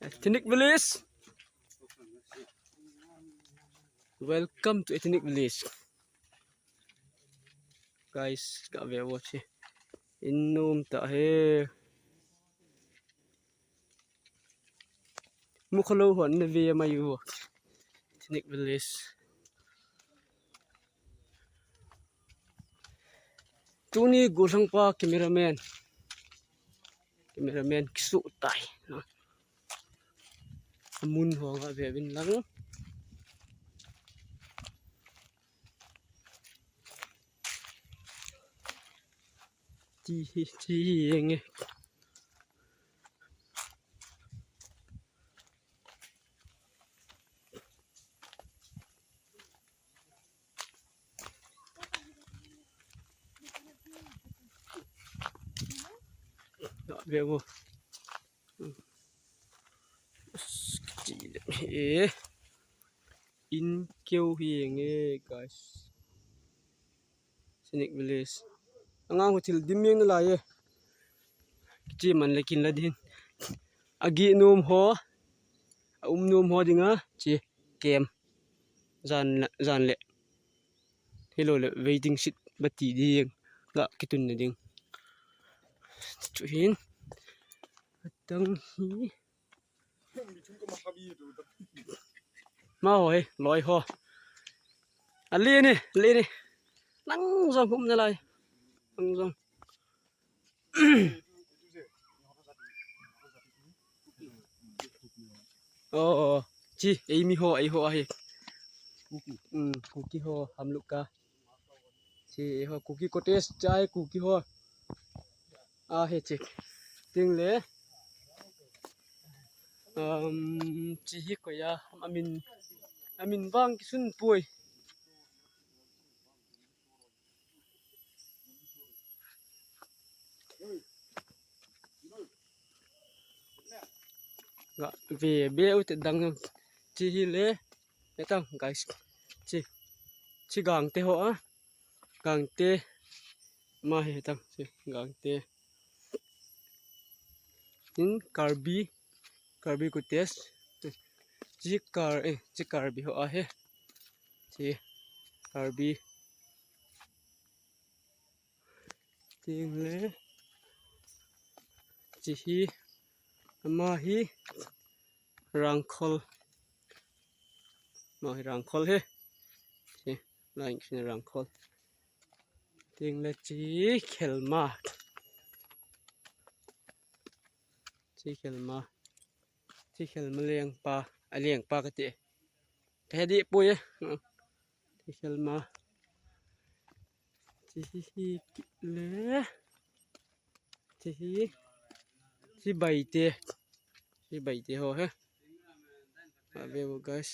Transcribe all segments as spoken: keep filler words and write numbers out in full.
Ethnic Village. Welcome to Ethnic Village. Guys, kave uvo che. In nom tah e. Mukhalou hon nave mai uvo. Ethnic Village. Tuni gollhangpa cameraman. Cameraman kisuh tai. Amun ho kave uvin lang. Chi hi, chi hi jeng e. Kave uvo. Chi hi. In keu hi jeng e, guys. Ethnic Village. Angang ho thil dim jeng nalai e. Chi man le kin la din. Ageh nom ho, aum nom ho dinga chi camp. Jan le, jan le. Hilou le waiting shed bati ding. Ga kitunna ding. Chuhin. Atang hi. Amaho hi, loi ho. Alen e, alen e. Lang jong um nalai. Lang jong. Oh, oh. Chi, eimi ho, eiho ahi. Hmm, Kuki ho, hum log ka. Chi, eiho, Kuki cottage, chai, Kuki ho. Ahi, chi. Ting le. Um, chi hi koi a, amin, amin vang kisun poi. Ga ve be u te dang chi hi le. Hetang, guys. Chi, chi Gangte ho a. Gangte. Ama hi hetang, chi Gangte. In Karbi, Karbi cottage. Chi Kar, eh, chi Karbi ho ahi. Chi Karbi. Ting le. Chi hi. Ama hi. Rangkhol. Ama hi Rangkhol hi. Chi, line kina Rangkhol. Ting le chi Khelma. Chi Khelma. Chi Khelma lengpa. A lengpa kati. Kahe deh poi e. Chi Khelma. Chi hi hi kit le. Chi hi. Chi Baite. Chi Baite ho he. Kave uvo guys.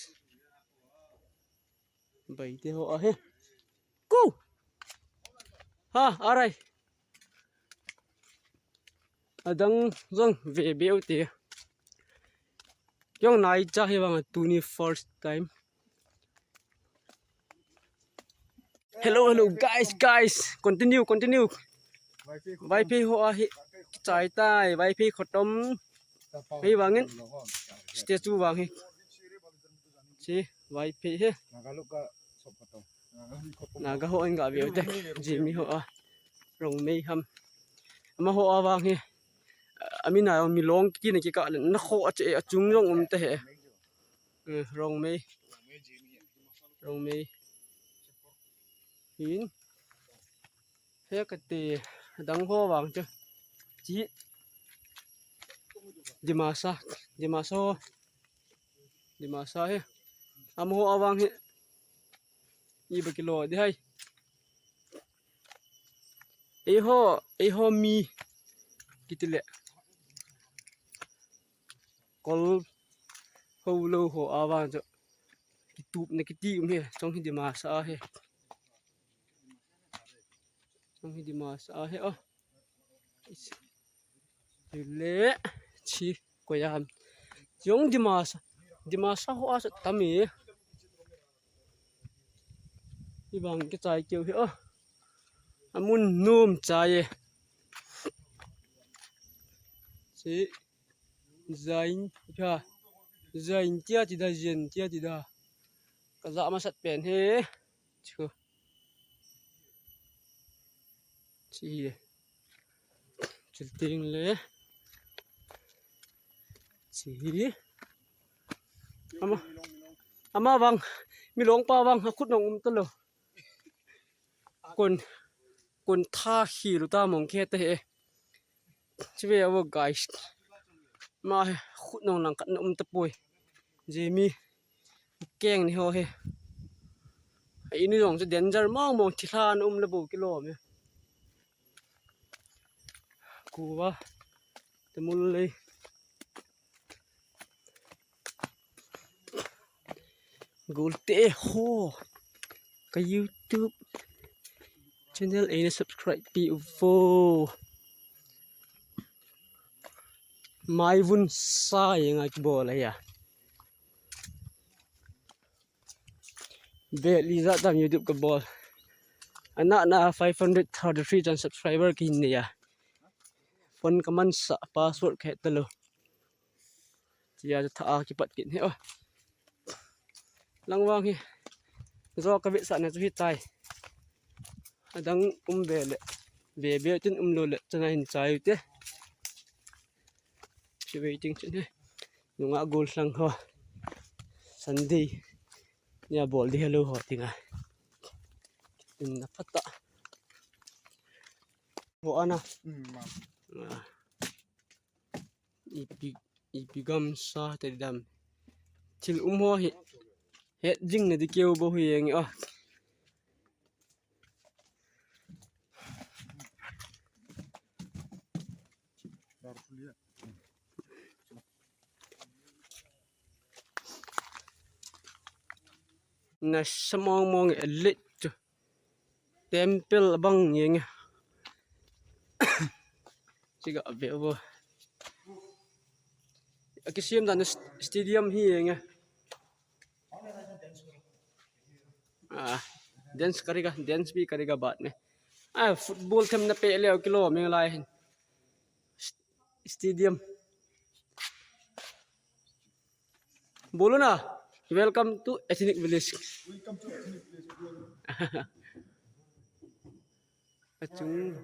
Baite ho ahi. Ku! Ha, arai. Adang jong ve be u te. Jong nai cha hi vang a tuni first time. Hello, hello, guys, guys. Continue, continue. Vaiphei ho ahi. Chai tai, Vaiphei khotom. Hei vangin. Statue vang hi. Chi, Vaiphei hi. Naga ho in ga ve u te. Jimi ho a. Rongmei ham. Amaho a vang hi. Amin a milong kiti na kikah le. Na kho a che a chung jong um te he. Eh, Rongmei. Rongmei. Hin. He kati dang ho vang chu. Chi. Dimasa. Dimasa ho. Dimasa he. Amaho a vang he. Iba kilo di hai. Eiho, eiho mi. Kiti le. Kol ho lo ho a vang chu. Kitup na kiti um he. Chong hi Dimasa he. Chong hi Dimasa he o. Le chi koyam. Chong Dimasa. Dimasa ho a sa tami. Ibang kichai keu hi o. Amun nom chai e. Chi. Zain, kha. Zain tia ti da, zen tia ti da. Ka za masat pen hi. Chu. Chi hi. Chil ting le. Chi hi. Ama, ama vang, milong pa vang, a khut nong um ta lo. Kon, kon tha khi lu ta mong khe ta he. Chi ve avo guys. Ma he, khut nong lang khat na um ta poi. Jemi. Keng ni ho he. A inu jong chu danger mong mong, thilha na um le bo kilom e. Kuva. Tamul le. Golte ho. Ka YouTube channel eina subscribe pi uvo. Maivun sa yenga kibol a ya. Bel ijat tam YouTube ka bol. Ana na five hundred thirty-three chan subscriber ki hin nei a. Phone ka man sa, password ka het ta lo. Tia tha a kipat kit hi o. Lang vang hi. Jo ka vetsah na chu hi tai. Adang um ve le. Ve ve tin um lo le chana hin chai u te. Chi waiting chin hi. Nunga gol lang ho. Sunday. Nia bol di hello ho tinga. In na phat ta. Ho ana. Mm, ma. Ah. Ipi, ipi gam sa te dam. Thil um ho hi. Het jing na di keu bo hi eng a. Na sa mong mong e lit. Temple abang yeng e. Chiga ave avo. Akisiam dan st-, stadium hi yeng e. Ah, dance karega, dance bhi karega baad mein. Ah, football tham na pe leo kilo meng lai hin. St-, stadium. Bolo na, welcome to Ethnic Village. Welcome to Ethnic Village. Achung.